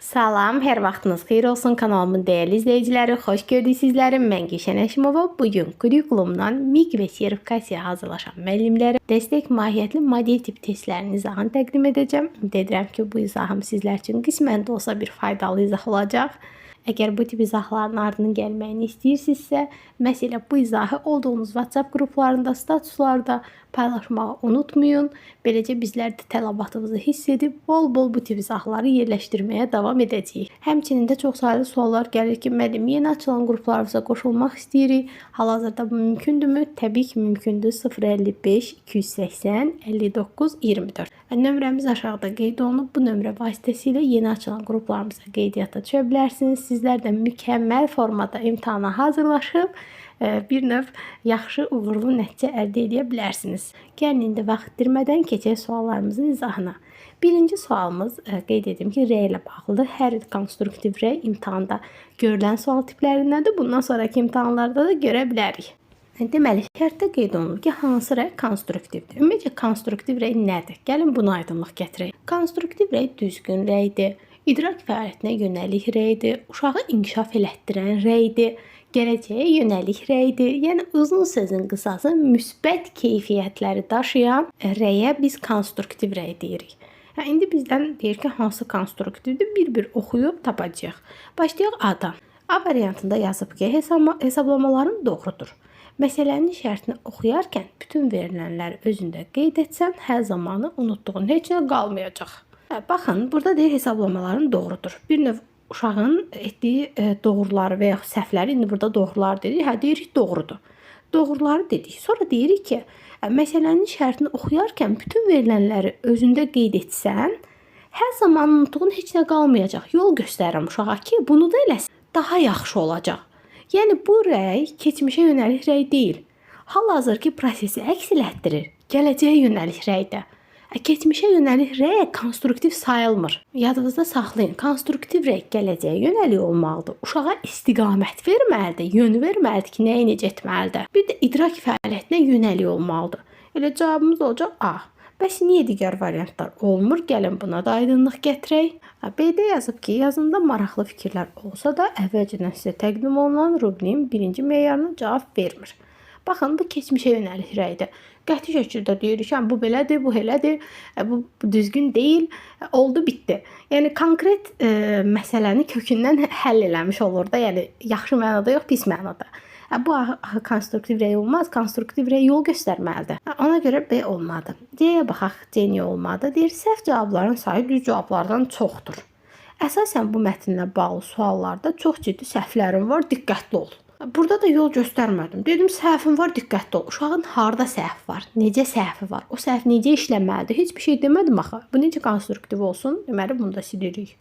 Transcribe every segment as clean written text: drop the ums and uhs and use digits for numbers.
Salam, hər vaxtınız xeyir olsun kanalımın dəyərli izləyiciləri. Xoş gördük sizləri. Mən Gülşən Həşimova. Bu gün kurikulumdan MİQ və sertifikasiya hazırlaşan müəllimlərə dəstək mahiyyətli model tip testlərinin izahını təqdim edəcəm. Ümid edirəm ki, bu izahım sizlər üçün qismən də olsa bir faydalı izah olacaq. Əgər bu tip izahların ardının gəlməyini istəyirsinizsə, məhz elə bu izahı olduğunuz WhatsApp qruplarında, statuslarda paylaşmağı unutmayın. Beləcə bizlər də tələbatınızı hiss edib bol-bol bu tip izahları yerləşdirməyə davam edəcəyik. Həmçinin də çox saylı suallar gəlir ki, müəllim, yeni açılan qruplarımıza qoşulmaq istəyirik. Hal-hazırda bu mümkündürmü? Təbii ki, mümkündür. 055 280 59 24. Nömrəmiz aşağıda qeyd olunub. Bu nömrə vasitəsilə yeni açılan qruplarımıza qeydiyyata düşə bilərsiniz. Sizlər də mükəmməl formada imtahana hazırlaşıb bir növ yaxşı, uğurlu nəticə əldə edə bilərsiniz. Gəlin indi vaxt itirmədən keçək suallarımızın izahına. Birinci sualımız qeyd edim ki, rəy ilə bağlıdır. Hər konstruktiv rəy imtahanda görülən sual tiplərindəndir. Bundan sonraki imtahanlarda da görə bilərik. Deməli, şərtdə qeyd olunur ki, hansı rəy konstruktivdir? Ümumiyyətcə, konstruktiv rəy nədir? Gəlin buna aydınlıq gətirək. Konstruktiv rəy düzgün rəydir, idrak fəaliyyətinə yönəlik rəydir, uşağı inkişaf elətdirən rəydir, gələcəyə yönəlik rəydir. Yəni uzun sözün qısası müsbət keyfiyyətləri daşıyan rəyə biz konstruktiv rəy deyirik. Hə, indi bizdən deyir ki, hansı konstruktivdir? Bir-bir oxuyub tapacağıq. Başlayaq A-dan. A variantında yazıb ki, hesablamaların doğrudur. Məsələnin şərtini oxuyarkən bütün verilənləri özündə qeyd etsən, həll zamanı unutduğun heç nə qalmayacaq. Hə, baxın, burada deyir hesablamaların doğrudur. Bir növ uşağın etdiyi doğruları və yaxud səhvləri, indi burada doğrular dedik, hə, deyirik doğrudur. Doğruları dedik. Sonra deyirik ki, məsələnin şərtini oxuyarkən bütün verilənləri özündə qeyd etsən, həll zamanı unutduğun heç nə qalmayacaq. Yol göstərirəm uşağa ki, bunu da eləsən, daha yaxşı olacaq. Yəni bu rəy keçmişə yönəlik rəy deyil. Hal-hazırki prosesi əks elətdirir. Gələcəyə yönəlik rəydir. Keçmişə yönəlik rəy konstruktiv sayılmır. Yadınızda saxlayın, konstruktiv rəy gələcəyə yönəlik olmalıdır. Uşağa istiqamət verməlidir, yön verməlidir ki, nəyi necə etməlidir. Bir də idrak fəaliyyətinə yönəlik olmalıdır. Elə cavabımız olacaq A. Bəs niyə digər variantlar olmur? Gəlin buna da aydınlıq gətirək. B-də yazıb ki, yazında maraqlı fikirlər olsa da əvvəlcədən sizə təqdim olunan rubriyin birinci meyarına cavab vermir. Baxın, bu keçmişə yönəlik rəydir. Qəti şəkildə deyirik ki, bu belədir, bu elədir, bu düzgün deyil, oldu, bitdi. Yəni konkret məsələni kökündən həll eləmiş olur da, yəni yaxşı mənada yox, pis mənada. Bu konstruktiv rəy olmaz, konstruktiv rəy yol göstərməlidir. Ona görə B olmadı. C-yə baxaq, C niyə olmadı? Deyir, səhv cavabların sayı düz cavablardan çoxdur. Əsasən bu mətnlə bağlı suallarda çox ciddi səhvlərim var, diqqətli ol. Burada da yol göstərmədim. Dedim, səhvin var, diqqətli ol. Uşağın harda səhv var, necə səhvi var, o səhv necə işləməlidir? Heç bir şey demədim axı. Bu necə konstruktiv olsun? Deməli, bunu da silirik.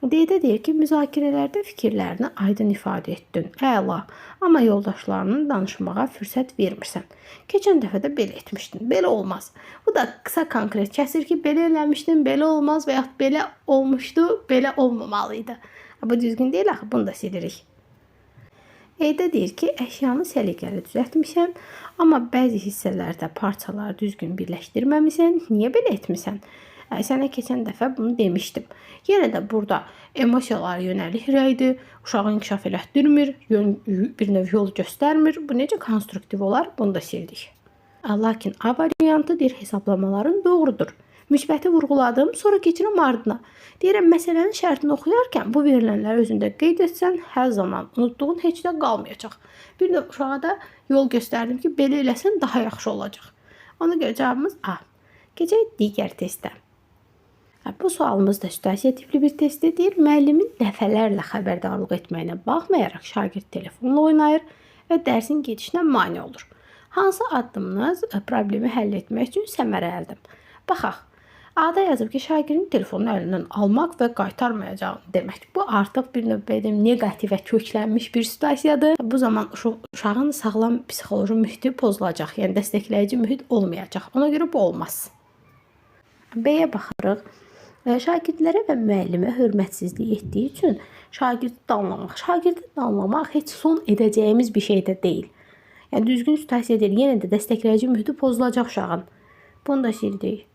D-də deyir ki, müzakirələrdə fikirlərini aydın ifadə etdin. Əla, amma yoldaşlarının danışmağa fürsət vermirsən. Keçən dəfə də belə etmişdin. Belə olmaz. Bu da qısa konkret kəsir ki, belə eləmişdin, belə olmaz və yaxud belə olmuşdu, belə olmamalı idi. Bu düzgün deyil axı, bunu da silirik. E-də deyir ki, əşyanı səliqəli düzəltmisən, amma bəzi hissələrdə parçaları düzgün birləşdirməmisən. Niyə belə etmisən? Sənə keçən dəfə bunu demişdim. Yenə də burada emosiyalara yönəlik rəydir. Uşağı inkişaf elətdirmir, bir növ yol göstərmir. Bu necə konstruktiv olar? Bunu da sildik. Lakin A variantı deyir, hesablamaların doğrudur. Müsbəti vurğuladım, sonra keçirəm ardına. Deyirəm, məsələnin şərtini oxuyarkən bu verilənləri özündə qeyd etsən, hər zaman unutduğun heç nə qalmayacaq. Bir növ uşağa da yol göstərdim ki, belə eləsən daha yaxşı olacaq. Ona görə cavabımız A. Keçək digər testə. Bu sualımız da situasiya tipli bir testdir. Deyir, müəllimin dəfələrlə xəbərdarlıq etməyinə baxmayaraq şagird telefonla oynayır və dərsin gedişinə mane olur. Hansı addımınız problemi həll etmək üçün səmərəlidir? Baxaq. A-da yazıb ki, şagirdin telefonunu əlindən almaq və qaytarmayacağını demək. Bu artıq bir növ belə neqativə köklənmiş bir situasiyadır. Bu zaman uşağın sağlam psixoloji mühiti pozulacaq. Yəni dəstəkləyici mühit olmayacaq. Ona görə bu olmaz. B-yə baxırıq. Şagirdlərə və müəllimə hörmətsizlik etdiyi üçün şagirdi danlamaq. Şagirdi danlamaq heç son edəcəyimiz bir şey də deyil. Yəni düzgün situasiya deyil. Yenə də dəstəkləyici mühiti pozulacaq uşağın. Bunu da sildik.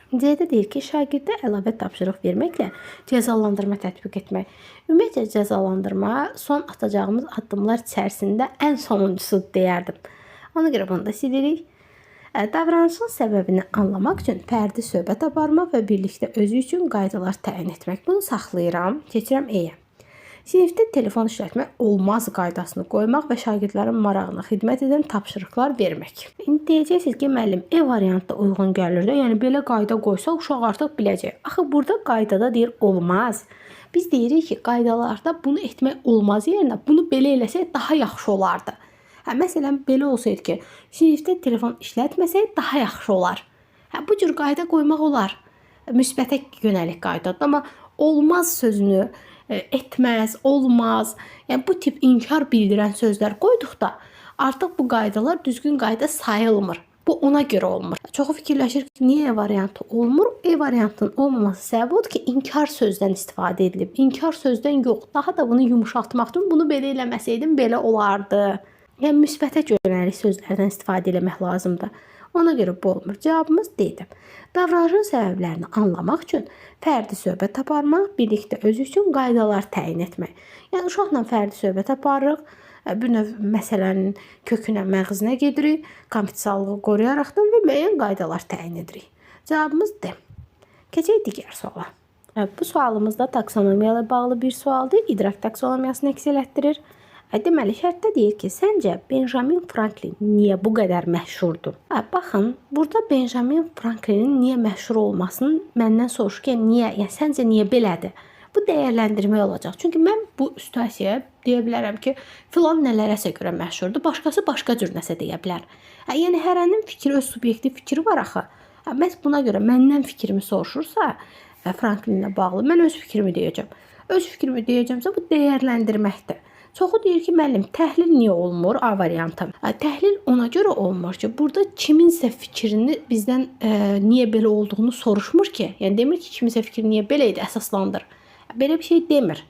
C-də deyir ki, şagirdə əlavə tapşırıq verməklə cəzalandırma tətbiq etmək. Ümumiyyətcə cəzalandırma son atacağımız addımlar içərisində ən sonuncusu deyərdim. Ona görə bunu da silirik. Davranışın səbəbini anlamaq üçün fərdi söhbət aparmaq və birlikdə özü üçün qaydalar təyin etmək. Bunu saxlayıram, keçirəm E-yə. Sinifdə telefon işlətmək olmaz qaydasını qoymaq və şagirdlərin marağına xidmət edən tapşırıqlar vermək. İndi deyəcəksiniz ki, müəllim, E variantı da uyğun gəlir də. Yəni belə qayda qoysaq uşaq artıq biləcək. Axı burada qaydada deyir olmaz. Biz deyirik ki, qaydalarda bunu etmək olmaz yerinə bunu belə eləsək daha yaxşı olardı. Hə, məsələn, belə olsaydı ki, sinifdə telefon işlətməsək daha yaxşı olar. Hə, bu cür qayda qoymaq olar. Müsbətə yönəlik qaydadır, amma olmaz sözünü etməz, olmaz. Yəni bu tip inkar bildirən sözlər qoyduqda artıq bu qaydalar düzgün qayda sayılmır. Bu ona görə olmur. Çoxu fikirləşir ki, niyə E variantı olmur? E variantının olmaması səbəbi odur ki, inkar sözdən istifadə edilib. İnkar sözdən yox, daha da bunu yumşaltmaq üçün bunu belə eləməsəydim belə olardı. Yəni müsbətə yönəlik sözlərdən istifadə eləmək lazımdır. Ona görə bu olmur. Cavabımız D-dir. Davranışın səbəblərini anlamaq üçün fərdi söhbət aparmaq, birlikdə özü üçün qaydalar təyin etmək. Yəni uşaqla fərdi söhbət aparırıq, bir növ məsələnin kökünə, məğzinə gedirik, konfidensiallığı qoruyaraqdan və müəyyən qaydalar təyin edirik. Cavabımız D. Keçək digər suala. Bu sualımız da taksonomiya ilə bağlı bir sualdır. İdrak taksonomiyasını əks elətdirir. Deməli, şərtdə deyir ki, səncə Benjamin Franklin niyə bu qədər məşhurdur? Baxın, burada Benjamin Franklinin niyə məşhur olmasını məndən soruşur ki, niyə, yəni səncə niyə belədir? Bu dəyərləndirmək olacaq. Çünki mən bu situasiyaya deyə bilərəm ki, filan nələrəsə görə məşhurdur, başqası başqa cür nəsə deyə bilər. Yəni hərənin fikri, öz subyektiv fikri var axı. Məhz buna görə məndən fikrimi soruşursa, Franklinlə bağlı mən öz fikrimi deyəcəm. Öz fikrimi deyəcəmsə bu dəyərləndirməkdir. Çoxu deyir ki, müəllim, təhlil niyə olmur? A variantı. Təhlil ona görə olmur ki, burada kiminsə fikrini bizdən niyə belə olduğunu soruşmur ki. Yəni demir ki, kiminsə fikri niyə belə idi, əsaslandır. Belə bir şey demir.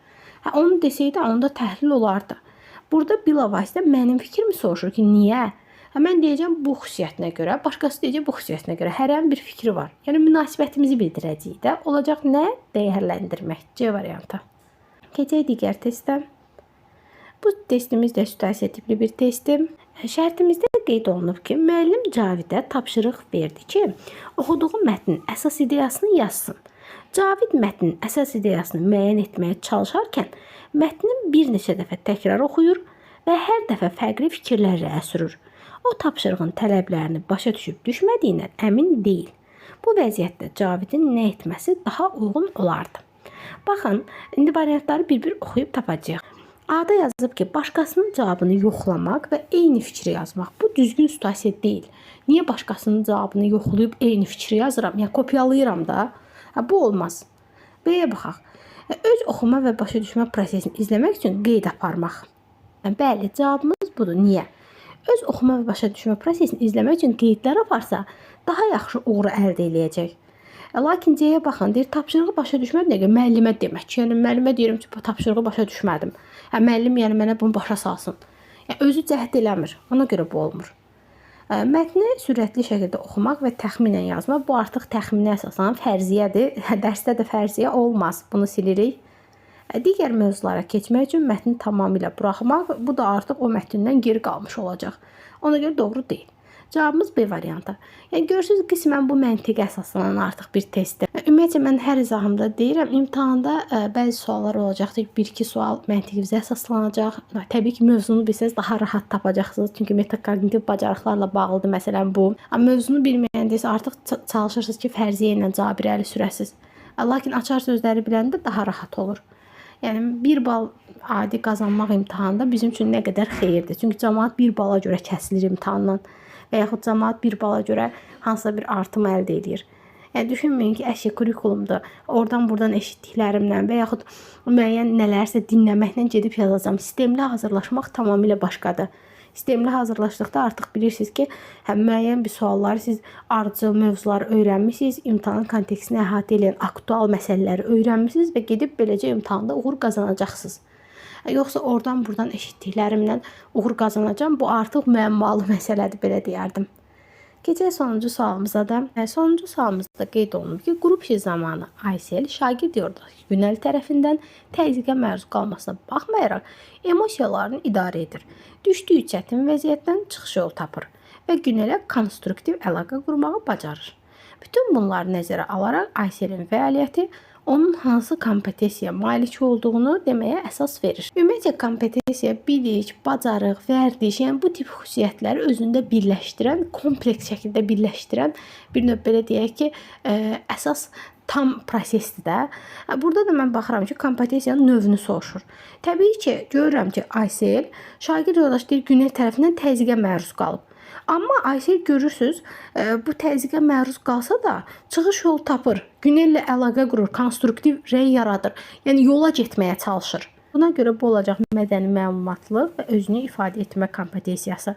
Hə, onu desəydi, onda təhlil olardı. Burada bilavasitə mənim fikrimi soruşur ki, niyə? Hə, mən deyəcəm bu xüsusiyyətinə görə, başqası deyəcək bu xüsusiyyətinə görə. Hərənin bir fikri var. Yəni münasibətimizi bildirəcəyik də. Olacaq nə? Dəyərləndirmək. C variantı. Keçək digər testə. Bu testimiz də situasiya tipli bir testdir. Şərtimizdə qeyd olunub ki, müəllim Cavidə tapşırıq verdi ki, oxuduğu mətnin əsas ideyasını yazsın. Cavid mətnin əsas ideyasını müəyyən etməyə çalışarkən mətni bir neçə dəfə təkrar oxuyur və hər dəfə fərqli fikirlər irəli sürür. O tapşırığın tələblərini başa düşüb düşmədiyindən əmin deyil. Bu vəziyyətdə Cavidin nə etməsi daha uyğun olardı? Baxın, indi variantları bir-bir oxuyub tapacağıq. A-da yazıb ki, başqasının cavabını yoxlamaq və eyni fikri yazmaq. Bu düzgün situasiya deyil. Niyə başqasının cavabını yoxlayıb eyni fikri yazıram? Yəni kopyalayıram da. Hə, bu olmaz. B-yə baxaq. Öz oxuma və başa düşmə prosesini izləmək üçün qeyd aparmaq. Bəli, cavabımız budur. Niyə? Öz oxuma və başa düşmə prosesini izləmək üçün qeydlər aparsa, daha yaxşı uğuru əldə eləyəcək. Lakin C-yə baxın, deyir, tapşırığı başa düşmədim, nə müəllimə demək ki, yəni müəllimə deyirəm ki, bu tapşırığı başa düşmədim. Hə, müəllim yəni mənə bunu başa salsın. Yəni özü cəhd eləmir. Ona görə bu olmur. Mətni sürətli şəkildə oxumaq və təxminən yazmaq, bu artıq təxminə əsaslanan fərziyyədir. Dərsdə də fərziyyə olmaz. Bunu silirik. Digər mövzulara keçmək üçün mətni tamamilə buraxmaq, bu da artıq o mətndən geri qalmış olacaq. Ona görə doğru deyil. Cavabımız B variantı. Yəni görürsüz, qismən bu məntiqə əsaslanan artıq bir testdir. Ümumiyyətcə mən hər izahımda deyirəm, imtahanda bəzi suallar olacaqdır. Bir-iki sual məntiqinizə əsaslanacaq. Təbii ki, mövzunu bilsəniz daha rahat tapacaqsınız. Çünki metakognitiv bacarıqlarla bağlıdır məsələn bu. Amma mövzunu bilməyəndə isə artıq çalışırsınız ki, fərziyyə ilə cavab irəli sürəsiniz. Lakin açar sözləri biləndə daha rahat olur. Yəni 1 bal adi qazanmaq imtahanda bizim üçün nə qədər xeyirdir. Çünki camaat 1 bala görə kəsilir imtahandan və yaxud camaat 1 bala görə hansısa bir artım əldə edir. Yəni düşünməyin ki, əşi kurikulumda oradan buradan eşitdiklərimlə və yaxud müəyyən nələrsə dinləməklə gedib yazacağam. Sistemli hazırlaşmaq tamamilə başqadır. Sistemli hazırlaşdıqda artıq bilirsiniz ki, hə, müəyyən bir sualları siz ardıcıl mövzuları öyrənmisiniz, imtahanın kontekstini əhatə edən aktual məsələləri öyrənmisiniz və gedib beləcə imtahanda uğur qazanacaqsınız. Yoxsa oradan buradan eşitdiklərimlə uğur qazanacağam. Bu artıq müəmmalı məsələdir, belə deyərdim. Keçək sonuncu sualımıza da. Sonuncu sualımızda qeyd olunub ki, qrup işi zamanı Aysel şagird yoldaşı Günel tərəfindən təzyiqə məruz qalmasına baxmayaraq emosiyalarını idarə edir. Düşdüyü çətin vəziyyətdən çıxış yolu tapır və Günələ konstruktiv əlaqə qurmağı bacarır. Bütün bunları nəzərə alaraq Ayselin fəaliyyəti onun hansı kompetensiyaya malik olduğunu deməyə əsas verir. Ümumiyyətcə kompetensiya bilik, bacarıq, vərdiş, yəni bu tip xüsusiyyətləri özündə birləşdirən, kompleks şəkildə birləşdirən bir növ belə deyək ki, əsas tam prosesdir də. Burada da mən baxıram ki, kompetensiyanın növünü soruşur. Təbii ki, görürəm ki, Aysel şagird yoldaşı deyir Günel tərəfindən təzyiqə məruz qalıb. Amma Aysel görürsüz, bu təzyiqə məruz qalsa da çıxış yolu tapır. Günellə əlaqə qurur, konstruktiv rəy yaradır. Yəni yola getməyə çalışır. Buna görə bu olacaq mədəni məlumatlıq və özünü ifadə etmə kompetensiyası.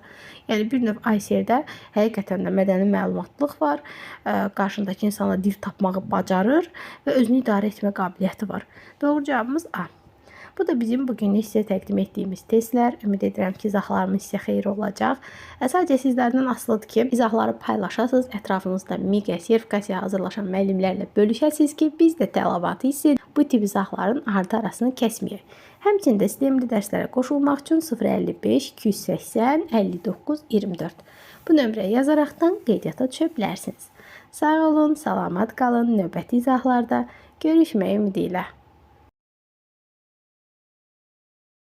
Yəni bir növ Ayseldə həqiqətən də mədəni məlumatlıq var. Qarşındakı insanla dil tapmağı bacarır və özünü idarə etmə qabiliyyəti var. Doğru cavabımız A. Bu da bizim bugünlük sizə təqdim etdiyimiz testlər. Ümid edirəm ki, izahlarımız sizə xeyir olacaq. Sadəcə sizlərdən asılıdır ki, izahları paylaşasınız, ətrafınızda MİQ sertifikasiyaya hazırlaşan müəllimlərlə bölüşəsiniz ki, biz də tələbatı hiss bu tip izahların ardı arasını kəsməyək. Həmçinin də sistemli dərslərə qoşulmaq üçün 055 280 59 24 bu nömrəyə yazaraqdan qeydiyyata düşə bilərsiniz. Sağ olun, salamat qalın. Növbəti izahlarda görüşmək ümidi ilə.